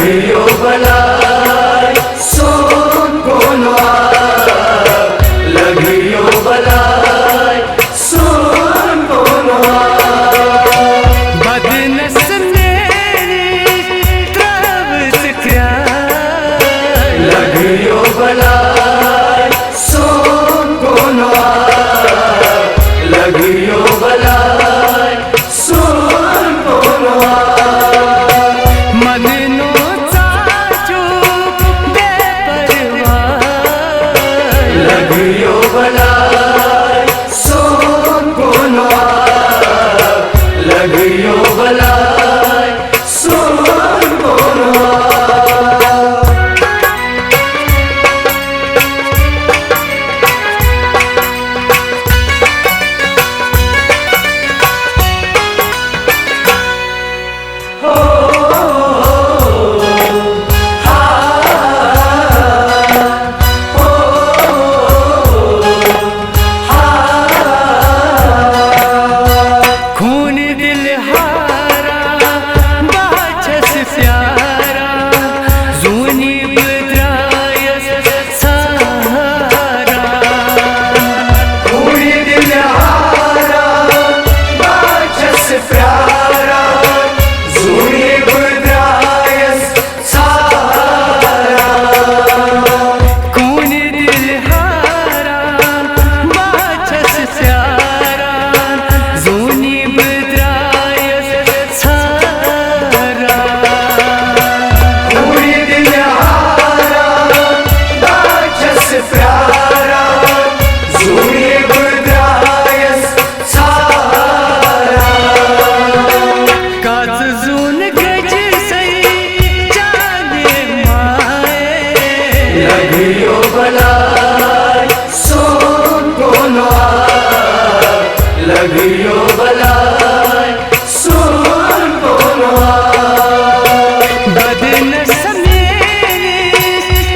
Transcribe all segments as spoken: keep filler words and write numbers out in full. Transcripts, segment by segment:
لگیو بلاے سون کونوا، لگیو بلاے سون کونوا۔ بدنس میری ترٲوٕس کرٛاے۔ لگیو بلاے سون کونوا، لگیو بلاے سون کونوا۔ مننو ژاچو بے پرواہ۔ لگیو بلاے سون کونوا، لگیو بلاے سون کونوا۔ خوٗنہِ دِلہِ ہاران، بہٕ چھَس پیاران، زوٗنی بہٕ درٛایَس ژھاران۔ خوٗنہِ دِلہِ ہاران، بہٕ چھَس پیاران، زوٗنی بہٕ درٛایَس ژھاران۔ خوٗنہِ دِلہِ ہاران، بہٕ چھَس پیاران، زوٗنی بہٕ درٛایَس ژھاران۔ خوٗنہِ دِلہِ ہاران، بہٕ چھَس پیاران، زوٗنہِ بہٕ درٛایَس ژھاران۔ کَژٕ زوٗن گٔجہِ سَے چانہِ مایہِ۔ لگیو بلاے سون کونوا، لگیو بلاے سون کونوا۔ بدنس میری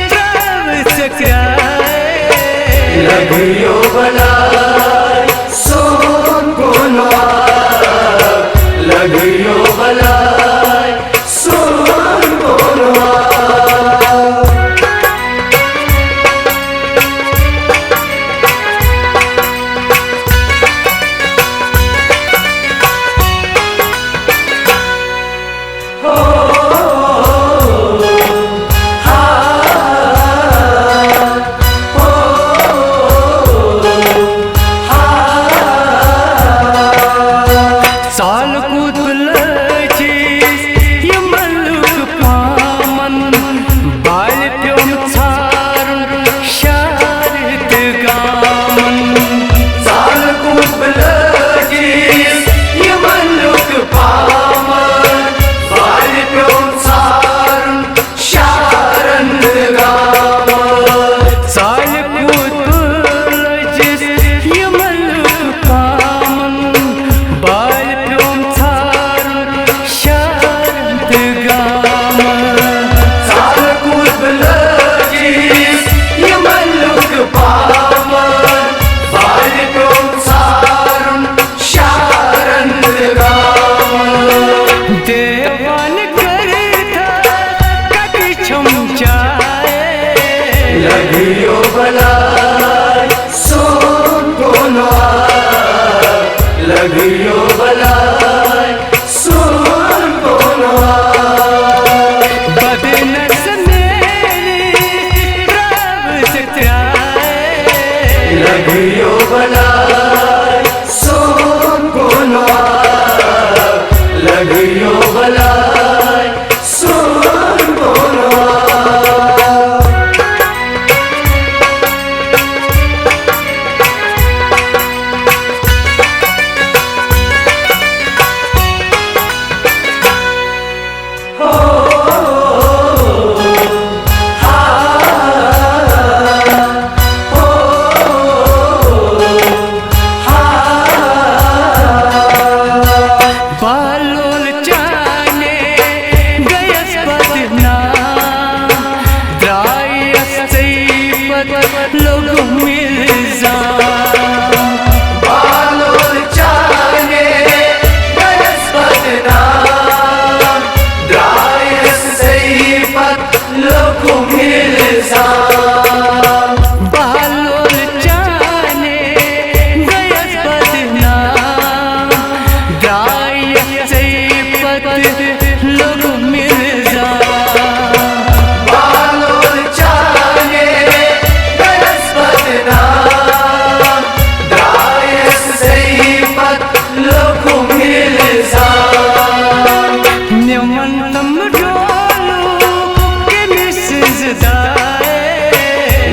ترٛاوٕس کرٛاے۔ لگیو بلاے سون کونوا، لگیو بلاے سون کونوا۔ سال کوٗت لٲجِس یِمن لُکہٕ پامن، بالہِ پیوٚم ژھارُن شہر تہٕ گامن۔ سال کوٗت لٲجِس یِمن لُکہٕ پامن، بالہِ پیوٚم ژھارُن شہرن تہٕ گامن۔ سالہِ کوٗت لٔجِس یِمن لُکہٕ پامن، بالہِ پیوٚم ژھارُن شہرن تہٕ گامن۔ سالہِ کوٗت لٔجِس یِمن لُکہٕ پامن، بالہِ پیوٚم ژھارُن شہرن تہٕ گامن۔ دیوان کٔرِتھ کَتہِ چھَم جاے؟ لگیو بلاے سون کونوا، لگیو بلاے سون کونوا۔ بدنس میری ترٛاوٕس کرٛاے۔ لگیو بلاے سون کونوا، لگیو بلاے سون کونوا۔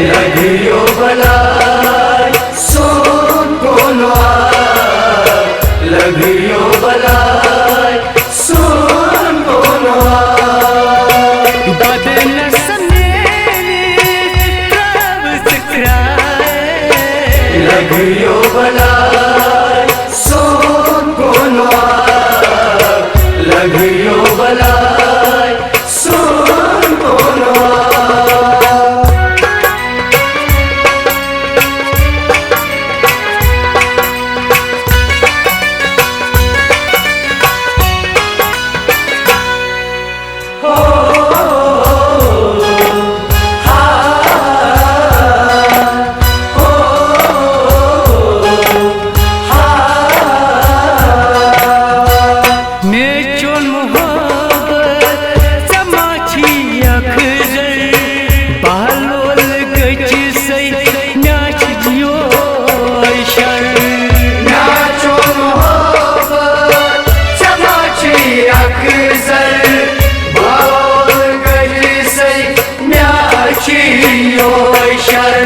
لگیو بلاے سون کونوا، لگیو بلاے سون کونوا۔ بدنس میٲنِس ترٛاو ژٕ کرٛاے۔ لگیو بلاے سون کونوا، لگیو بلاے سون کونوا۔ مےٚ چون محبت، ژےٚ ما چھی اکھ زر؟ بہلول گٔچھِ سٕے مےٚ چھِ یوے شر۔ مےٚ چون محبت، ژےٚ ما چھی اکھ زر؟ بہلول گٔچھِ سٕے مےٚ چھِ یوے شر۔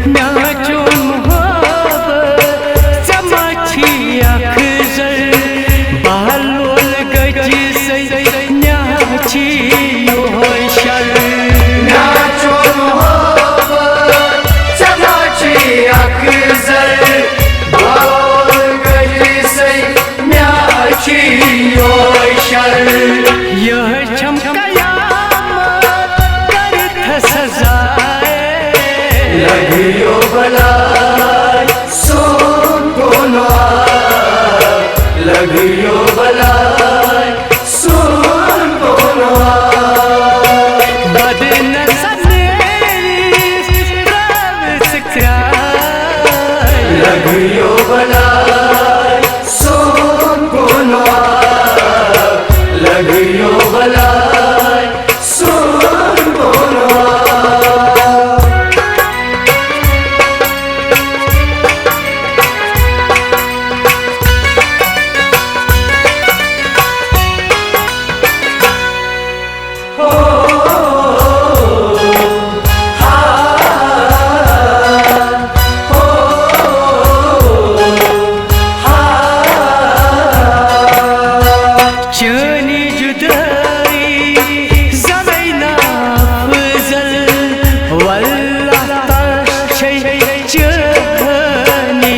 مےٚ چون محبت، ژےٚ ما چھی اکھ زر؟ بہلول گٔچھِ سٕے مےٚ چھِ یوے شر۔ مےٚ چون محبت، ژےٚ ما چھی اکھ زر؟ بہلول گٔچھِ سٕے مےٚ چھِ یوے شر۔ یہے چھم قیامت کرتھ سزا۔ لگیو بلاے سون کونوا، لگیو بلاے سون کونوا۔ بدنس میٲنِس ترٛاو ژٕ کرٛاے۔ لگیو بلاے سون کونوا، لگیو بلاے سون کونوا۔ چٲنی جُدٲیی زَنَے نافضل، واللہ تَس چھے چٲنی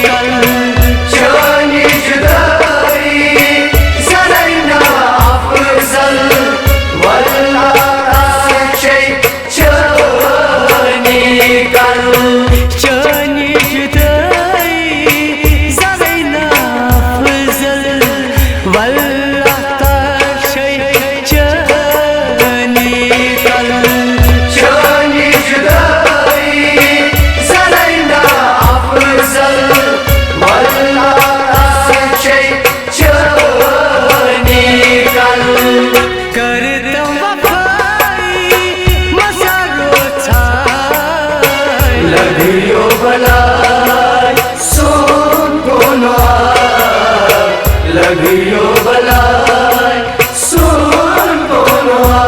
کل۔ چٲنی جُدٲیی زَنَے نافضل، واللہ تَس چھے چٲنی کل۔ چٲنی جُدٲیی زَنَے نافضل، واللہ تَس چھے چٲنی کل۔ چٲنی جُدٲیی زَنَے نافضل، واللہ تَس چھے چٲنی کل۔ کٔرتم وفٲیی مزارو ژھاے۔ لگیو بلاے سون کونوا، لگیو بلاے سون کونوا۔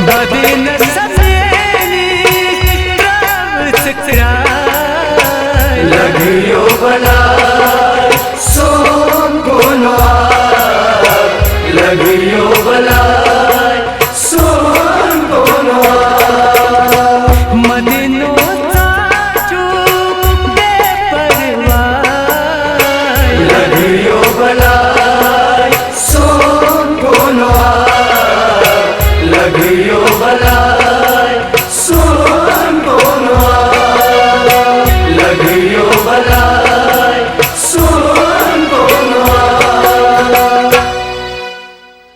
بدنس میٲنِس ترٛاو ژٕ کرٛاے۔ لگیو بلاے سون کونوا، لگیو بلاے سون کونوا۔ مدنو ژاچو بے پرواے۔ لگیو بلاے سون کونوا، لگیو بلاے